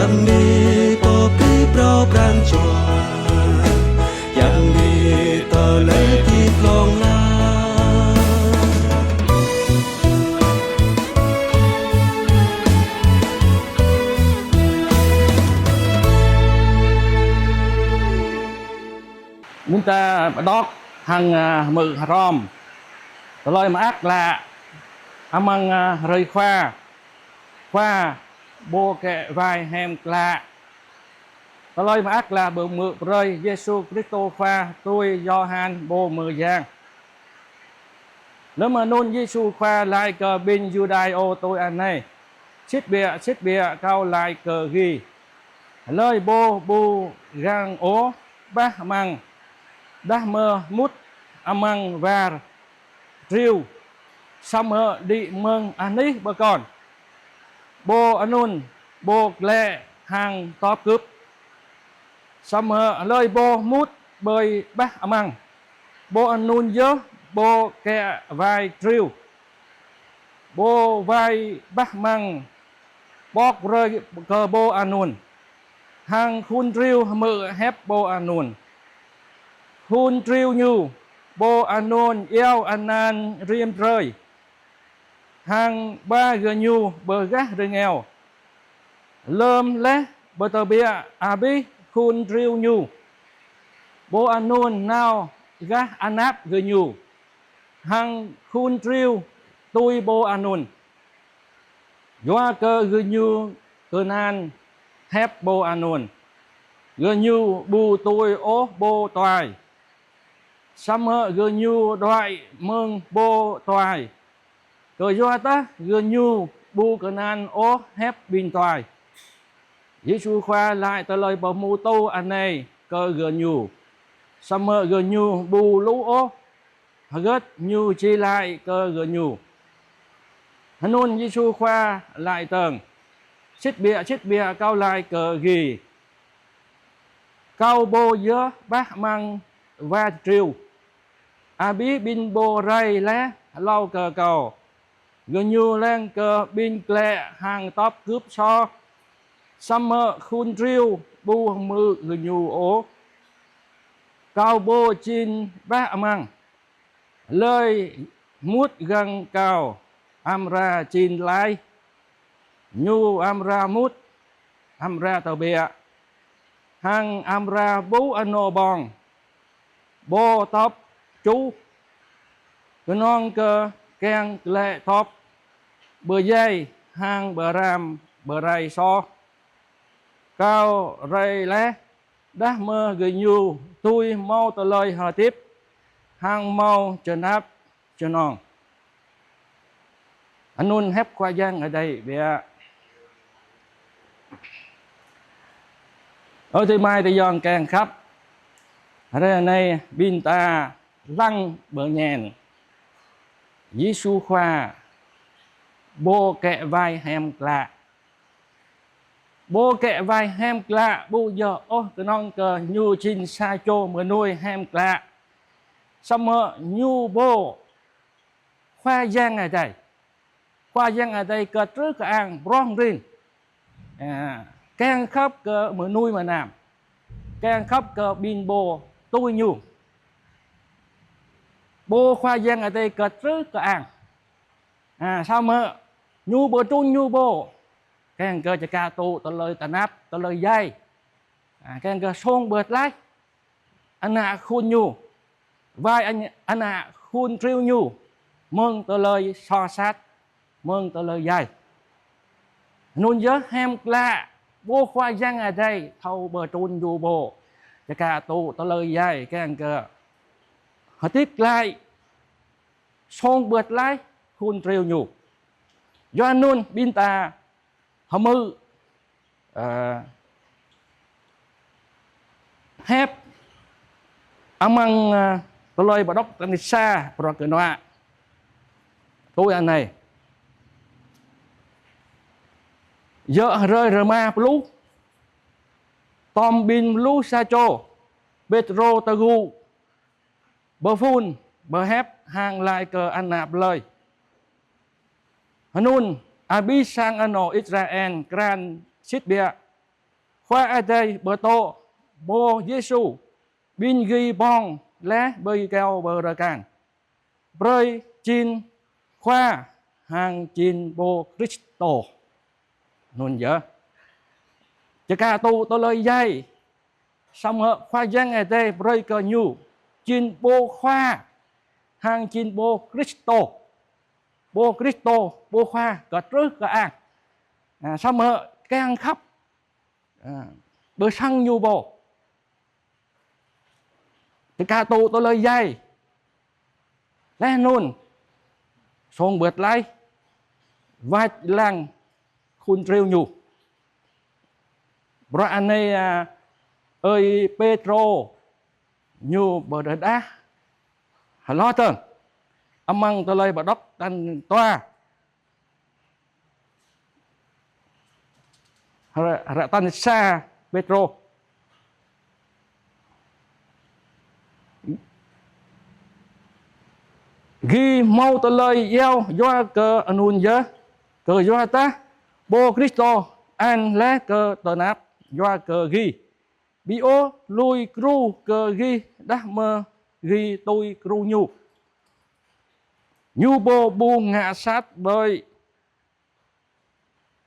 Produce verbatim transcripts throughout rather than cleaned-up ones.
Yang ni pô pơpŭ pran jua, yang ni tơlơi pơpŭ hlŏng lar. Ƀing ta pơđok hăng, a, hmư̆ hrŏm tơlơi mơak klă amăng, a, hrơi Khua, Khua Pô kĕ wai hiam klă. Tơlơi mơak klă pơhmư̆ brơi Yêsu Kristô Khua tui Yôhan pô mơyang. Lơm anŭn Yêsu Khua laĭ kơ ƀing Yuđa tui anai: Sĭt biă, sĭt biă, Kâo laĭ kơ gih, hlơi pô ƀu găn ôh bah amăng, đah mơ̆ mŭt amăng war triu, samơ̆ đĭ mơ̆ng anih pơkŏn, pô anŭn ƀu klĕ hăng tŏp kưp. Samơ̆ hlơi pô mŭt ƀơi bah amăng, pô anŭn yơh pô kĕ wai triu, pô wai bah amăng pŏk brơi kơ pô anŭn, hăng khul triu hmư̆ hiăp pô anŭn. Khul triu ñu, pô anŭn iâu anăn rĭm hrơi, hăng ba gơñu pơ gah rơngiao. Lơm laih pơtơbiă abih khul triu ñu, pô anŭn nao gah anăp gơñu, hăng khul triu tui pô anŭn, yua kơ gơñu kơnang hiăp pô anŭn. Gơñu ƀu tui ôh pô tuai, samơ̆ gơñu đuaĭ mơ̆ng pô tuai, kơyua dah gơñu ƀu kơnang ôh hiăp ƀing tuai. Yêsu Khua laĭ tơlơi pơhmutu anai kơ gơñu, samơ̆ gơñu ƀu lu ôh hơgĕt Ñu či laĭ kơ gơñu. Hơnŭn Yêsu Khua laĭ dơ̆ng: Sĭt biă, sĭt biă, Kâo laĭ kơ gih, Kâo pô yơh bah amăng war triu. Abih ƀing pô rai laih hlâo kơ Kâo, gơñu lăng kơ ƀing klĕ hăng tŏp kưp soh, samơ̆ khul triu ƀu hmư̆ gơñu ôh. Kâo pô jing bah amăng. Hlơi mŭt găn Kâo amra jing tlaih, ñu amra mŭt, amra tơbiă, hăng amra ƀuh anŏ ƀơ̆ng, pô tŏp čuh, kơnơ̆ng kơ kiăng klĕ tŏp, pơdjai hăng pơrăm pơrai soh. Kâo rai laih đah mơ̆ gơñu dưi hmâo tơlơi hơdip hăng hmâo čơnap čơnong. Anŭn hiăp Khua Yang Adai biă. Ơ adơi amai ayŏng kiăng khăp, hrơi anai ƀing ta lăng pơñen Yêsu Khua, pô kĕ wai hiam klă. Pô kĕ wai hiam klă ƀu djơ̆ ôh kơnơ̆ng kơ Ñu jing sa čô mơnuih hiam klă, samơ̆ Ñu pô Khua Yang Adai. Khua Yang Adai kơtrưh kơang prong rin, a, kiăng khăp kơ mơnuih mơnam, kiăng khăp kơ ƀing pô tui Ñu. Pô Khua Yang Adai kơtrưh kơang, a, samơ̆ Ñu pơtrŭn Ñu pô, kiăng kơ čơkă tŭ tơlơi tơnap tơlơi djai, a, kiăng kơ song pơtlaih ană khul Ñu, wai ană, ană khul triu Ñu mơ̆ng tơlơi soh sat, mơ̆ng tơlơi djai. Anŭn yơh hiam klă, pô Khua Yang Adai thâo pơtrŭn Ñu pô, čơkă tŭ tơlơi djai, kiăng kơ hơdip glaĭ, song pơtlaih khul triu Ñu. Yua anŭn ƀing ta hmư̆, ơ, hiăp amăng, ơ, tơlơi pơđŏk tal sa prŏng kơnua tui anai: Djơ̆ hrơi rơma pluh, tŏm ƀing pluh sa čô, Pêtrô tơgŭ pơphun pơhiăp hăng laĭ kơ ană plơi: Hơnŭn, abih sang anŏ Israel krăn sĭt biă, Khua Adai pơtô pô Yêsu, ƀing gih ƀong laih ƀơi kơyâo pơrơkang, brơi jing Khua hăng jing pô Kristô. Anŭn yơh. Čơkă tŭ tơlơi djai, samơ̆ Khua Yang Adai brơi kơ ñu jing pô Khua hăng jing pô Kristô. Pô Kristô, pô Khua kơ truh kơ ang. A, samơ̆ kiăng khăp, a, pơsăng ñu pô. Čơkă tŭ tơlơi djai. Laih anŭn song bơt laih, wăt lăng khul triu ñu. Bruă anai, a, ơi Pêtrô ñu pơrơđah hloh dơ̆ng amăng tơlơi pơđŏk tal dua. Hră, hră tal sa Pêtrô. Gih hmâo tơlơi iâu yua kơ anŭn yơh, kơyua dah pô Kristô ăn laih kơ tơnap yua kơ gih, ƀiă ôh lui gru kơ gih đah mơ̆ gih tui gru ñu. Ñu pô ƀu ngă sat ƀơi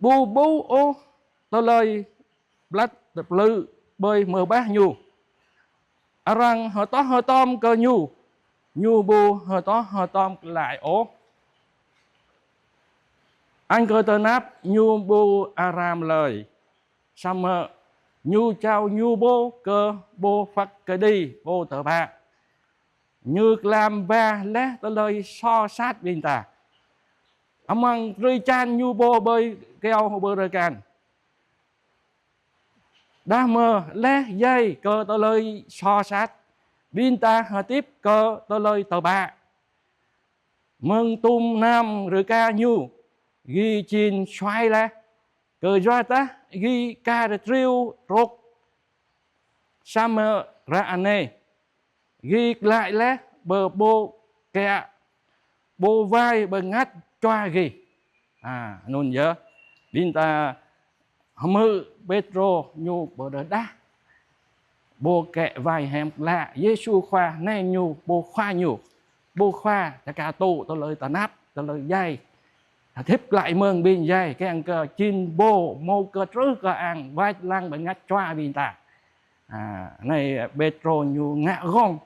ƀu ƀuh ôh tơlơi blăt tơplư ƀơi mơbah ñu. Arăng hơtŏh hơtŏm kơ ñu, ñu ƀu hơtŏh hơtŏm glaĭ ôh. Ăn kơ tơnap ñu ƀu aram lơi, samơ̆ ñu jao ñu pô kơ pô phat kơđi pô tơpă. Ñu klam ba laih tơlơi soh sat ƀing ta amăng drơi jăn ñu pô ƀơi kơyâo pơrơkang, đah mơ̆ laih djai kơ tơlơi soh sat, ƀing ta hơdip kơ tơlơi tơpă. Mơ̆ng tŭm năm rơka ñu, gih jing suaih laih, kơyua dah gih kar triu trôk. Samơ̆ ră anai gih glaĭ laih ƀơi pô kĕ, pô wai bơngăt čua gih. A, anŭn yơh. Ƀing ta hmư̆ Pêtrô ñu pơrơđah pô kĕ wai hiam klă Yêsu Khua, anai ñu pô Khua ñu. Pô Khua čơkă tŭ tơlơi tơnap, tơlơi djai. Hơdip glaĭ mơ̆ng ƀing djai, kiăng kơ jing pô hmâo kơ truh kơ ang wăt lăng bơngăt čua ƀing ta. A, anai Pêtrô ñu ngă gơ̆ng,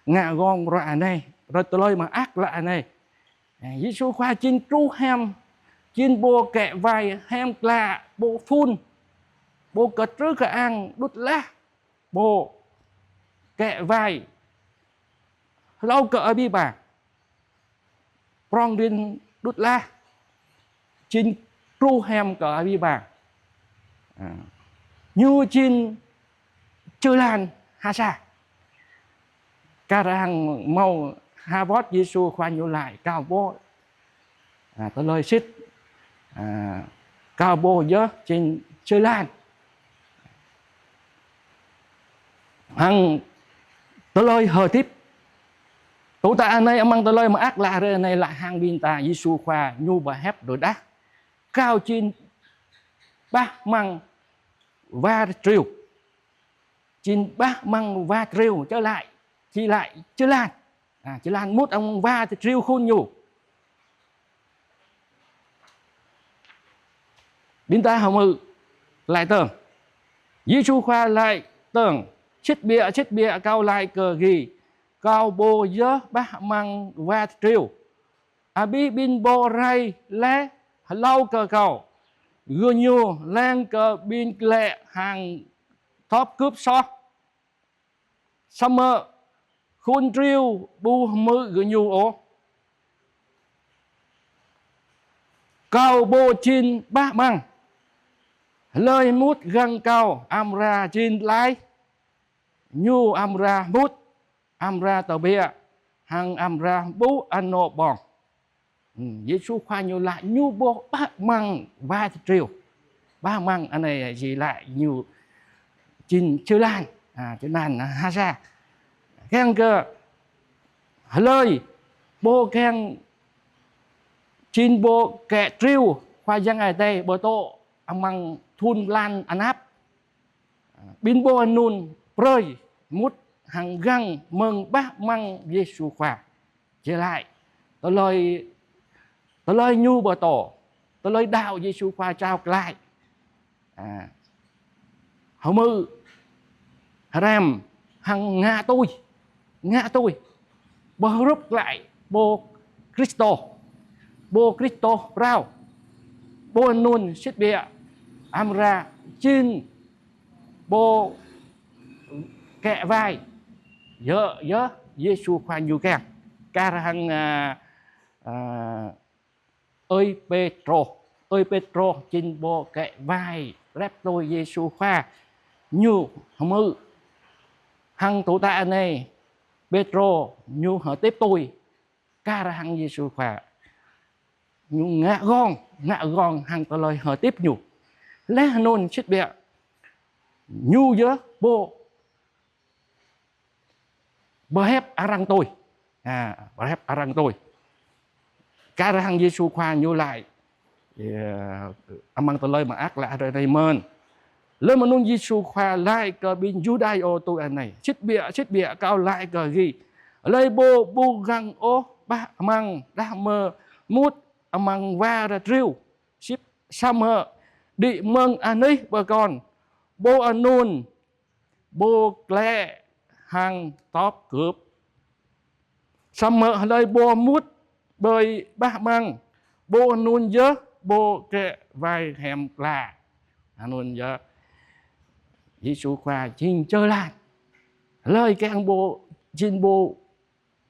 ngă gơ̆ng ră anai, ră tơlơi mơak ră anai. A, Yêsu Khua jing truh hiam, jing pô kĕ wai hiam klă, pô phun, pô kơ truh kơ ang đŭt laih, pô kĕ wai hlâo kơ abih bang. Prŏng rin đŭt laih, jing truh hiam kơ abih bang. A, ñu jing čơlan ha sa. Kar hăng hmâo ha wơ̆t Yêsu Khua ñu laĭ kâo pô. A, tơlơi sĭt. A, kâo pô yơh jing čơlan hăng tơlơi hơdip. Tŭ ta anai amăng tơlơi mơak ră anai laĭ hăng ƀing ta Yêsu Khua ñu pơhiăp rơđah. Kâo jing bah amăng war triu. Jing bah amăng war triu, čơlai, či laĭ čơlan. A, čơlan mŭt amăng war triu khul ñu. Ƀing ta hmư̆ laĭ tơ̆ng. Yêsu Khua laĭ tơ̆ng: Sĭt biă, sĭt biă kâo laĭ kơ gih, kâo pô yơh bah amăng war triu. Abih ƀing pô rai laih hlâo kơ kâo, gơñu lăng kơ ƀing klĕ hăng thŏp kơp soh. Samơ̆ khul triu ƀu hmư̆ gơñu ôh. Kâo pô jing bah amăng. Hlơi mŭt găn kâo amra jing tlaih. Ñu amra mŭt, amra tơbiă, hăng amra ƀuh anŏ ƀơ̆ng. Hm, Yêsu Khua ñu laĭ ñu pô bah amăng war triu. Bah amăng anai či laĭ ñu jing čơlan. A, čơlan, a, ha sa. Kiăng kơ hlơi pô kiăng jing pô kĕ triu Khua Yang Adai pơtô amăng thun blan anăp. Ƀing pô anŭn brơi mŭt hăng găng mơ̆ng bah amăng Yêsu Khua. Či laĭ tơlơi, tơlơi ñu pơtô, tơlơi đaŏ Yêsu Khua čao glaĭ. Hơmư̆, hrăm, hăng ngă tui, ngă tui. Pơhrup glaĭ pô Kristô, pô Kristô phrâo. Pô anŭn sĭt biă amra jing pô kĕ wai. Yơh, yơh Yêsu Khua ñu kiăng. Kar hăng, a, a, ơi Pêtrô. Ơi Pêtrô jing pô kĕ wai, rep tui Yêsu Khua. Ñu hơmư̆. Hăng tŭ ta anai, Pêtrô ñu hơtip tui kar hăng Yêsu Khua. Ñu ngă gơ̆ng, ngă gơ̆ng hăng tơlơi hơtip ñu. Laih anŭn sĭt biă ñu yơh pô pơhiăp arăng tui. A, pơhiăp arăng tui. Kar hăng Yêsu Khua ñu laĭ, a, amăng tơlơi mơak laĭ hrơi anai mơ̆n. Lơm anŭn Yêsu Khua laĭ kơ ƀing Yuđa tui anai: Sĭt biă, sĭt biă, kâo laĭ kơ gih, hlơi pô ƀu găng ôh bah amăng đah mơ̆ mŭt amăng war triu, sĭt samơ̆ đĭ mơ̆ng anih pơkŏn, pô anŭn pô klĕ hăng tŏp kưp. Samơ̆ hlơi pô mŭt ƀơi bah amăng, pô anŭn yơh pô kĕ wai hiam klă. Anŭn yơh Yêsu Khua jing jơlan. Hlơi kiăng pô jing pô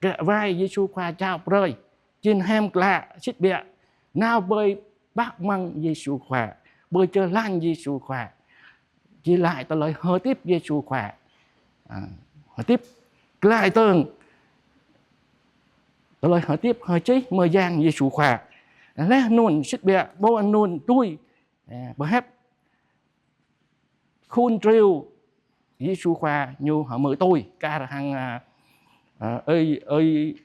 kĕ wai Yêsu Khua čao brơi, jing hiam klă, sĭt biă nao ƀơi bah amăng Yêsu Khua, ƀơi jơlan Yêsu Khua. Či laĭ tơlơi hơtip Yêsu Khua. A, hơtip glaĭ tơ̆ng, tơlơi hơtip hơčih mơyang Yêsu Khua. Laih anŭn sĭt biă pô anŭn tui, a, pơhiăp khul triu Yêsu Khua ñu hơmư̆ tui, kar hăng, a, a, ơi, ơi,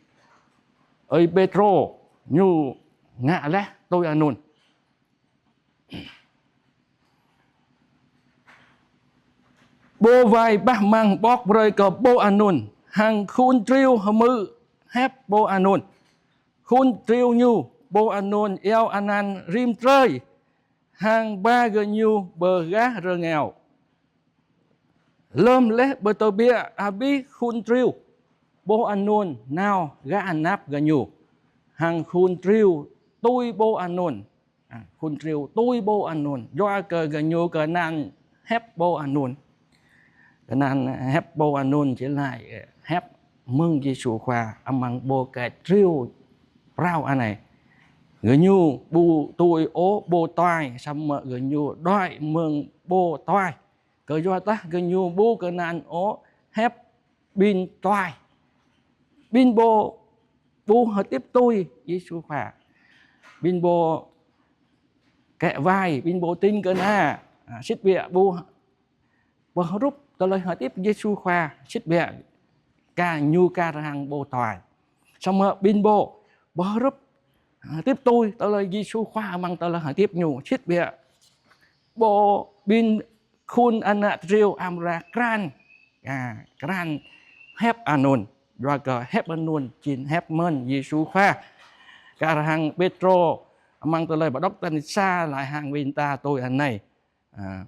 ơi Pêtrô ñu ngă laih tui anŭn. Pô wai bah amăng pŏk brơi kơ pô anŭn, hăng khul triu hơmư̆ hiăp pô anŭn. Khul triu ñu, pô anŭn iâu anăn Rĭm Drơi, hăng ba gơñu pơ gah rơngiao. Lơm laih pơtơbiă abih khul triu, pô anŭn nao gah anăp gơñu, hăng khul triu tui pô anŭn. A, khul triu tui pô anŭn, yua kơ gơñu kơnang hiăp pô anŭn. Kơnang hiăp pô anŭn či laĭ, ơ, hiăp mơ̆ng Yêsu Khua amăng pô kĕ triu phrâo anai. Gơñu ƀu tui ôh pô tuai, samơ̆ gơñu đuaĭ mơ̆ng pô tuai, kơyua dah gơñu ƀu kơnang ôh hiăp ƀing tuai. Ƀing pô ƀu hơtip tui Yêsu Khua, ƀing pô kĕ wai, ƀing pô ding kơna, a, sĭt biă ƀu pơhrup tơlơi hơtip Yêsu Khua, sĭt biă kơ ñu kar hăng pô tuai. Samơ̆ ƀing pô pơhrup, a, hơtip tui tơlơi Yêsu Khua amăng tơlơi hơtip ñu, sĭt biă pô ƀing khul ană triu amra krăn, a, krăn hiăp anŭn, yua kơ hiăp anŭn jing hiăp mơ̆ng Yêsu Khua. Kar hăng Pêtrô amăng tơlơi pơđŏk tal sa laĭ hăng ƀing ta tui anai. A.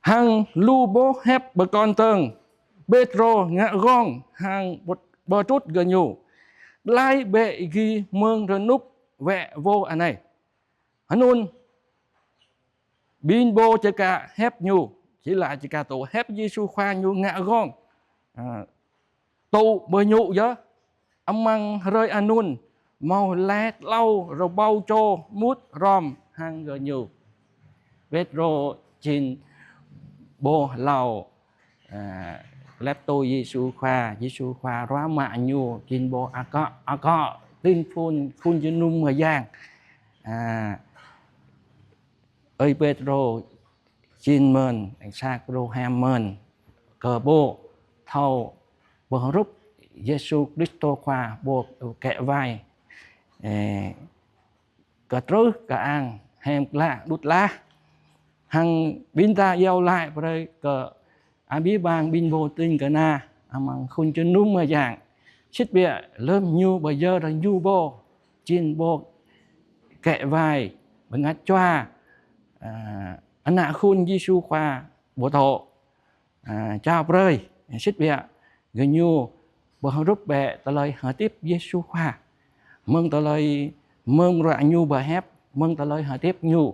Hăng lu boh hiăp pơkŏn tơ̆ng, Pêtrô ngă gơ̆ng hăng pơtrŭt gơñu: Tơlơi bĕ gih mơ̆ng rơnŭk wĕ wô anai. Anŭn ƀing pô čơkă hiăp ñu, či laĭ čơkă tŭ hiăp Yêsu Khua ñu ngă gơ̆ng, a, tŭ pơñŭ yơh. Amăng hrơi anŭn hmâo lĕ tlâo rơbâo čô mŭt hrŏm hăng gơñu. Pêtrô jing pô hlâo, a, lĕ tui Yêsu Khua, Yêsu Khua ruah mă ñu jing pô akŏ, akŏ, ding phun, phun jơnum mơyang. A, ơi Pêtrô jing mơ̆n, sa kru hiam mơ̆n, kơ pô thâo pơhrup Yêsu Kristô Khua pô kĕ wai, ơ, kơtrưh kơang hiam klă đŭt lah. Hăng ƀing ta iâu laĭ brơi kơ abih bang ƀing pô ding kơna amăng khul jơnum mơyang. Sĭt biă lơ̆m ñu pơyơr ñu pô, jing pô kĕ wai, bơngăt jua, a, ană khul Yêsu Khua pơtô, a, jao brơi. Sĭt biă gơñu pơhrup bĕ tơlơi hơdip Yêsu Khua. Mơ̆ng tơlơi, mơ̆ng bruă ñu pơhiăp, mơ̆ng tơlơi hơdip ñu.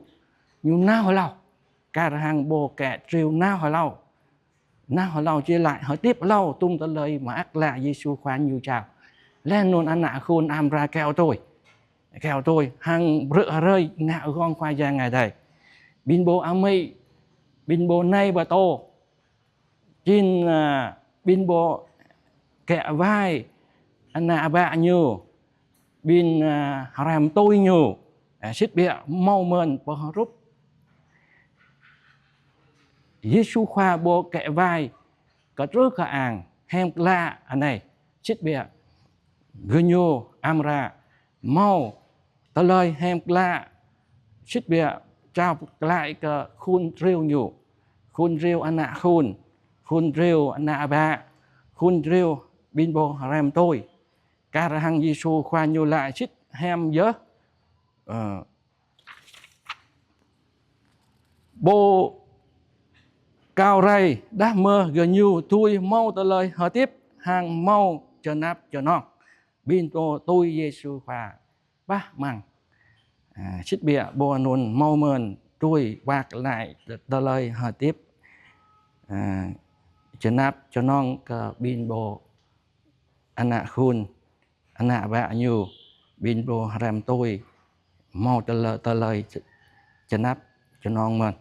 Ñu nao hlâo, kar hăng pô kĕ triu nao hlâo. Nao hlâo či laĭ hơdip hlâo tŭm tơlơi mơak klă Yêsu Khua ñu jao. Laih anŭn ană khul amra keo tui. Keo tui, hăng brư̆ hrơi ngă gơ̆ng Khua Yang Adai. Ƀing pô amĭ, ƀing pô nai pơtô, jing, a, ƀing pô kĕ wai ană bă ñu, ƀing, a, hrăm tui ñu, a, sĭt biă hmâo mơ̆n pơhrup Yêsu Khua pô kĕ wai kơtrư kơang hiam klă anai. Sĭt biă gơñu amra hmâo tơlơi hiam klă. Sĭt biă jao glaĭ kơ khul triu ñu, khul triu ană khul, khul triu ană bă, khul triu ƀing pô hrăm tui. Kar hăng Yêsu Khua ñu laĭ sĭt hiam yơh, ơ, pô kâo rai đah mơ̆ gơñu dưi hmâo tơlơi hơdip hăng hmâo čơnap čơnong. Ƀing pô tui Yêsu Khua bah măng. A, sĭt biă pô anŭn hmâo mơ̆n dưi wơ̆t glaĭ tơ-, tơlơi hơdip, a, čơnap čơnong kơ ƀing pô ană khul, ană bă ñu, ƀing pô hrăm tui, hmâo tơlơi, tơlơi č-, čơnap čơnong mơ̆n.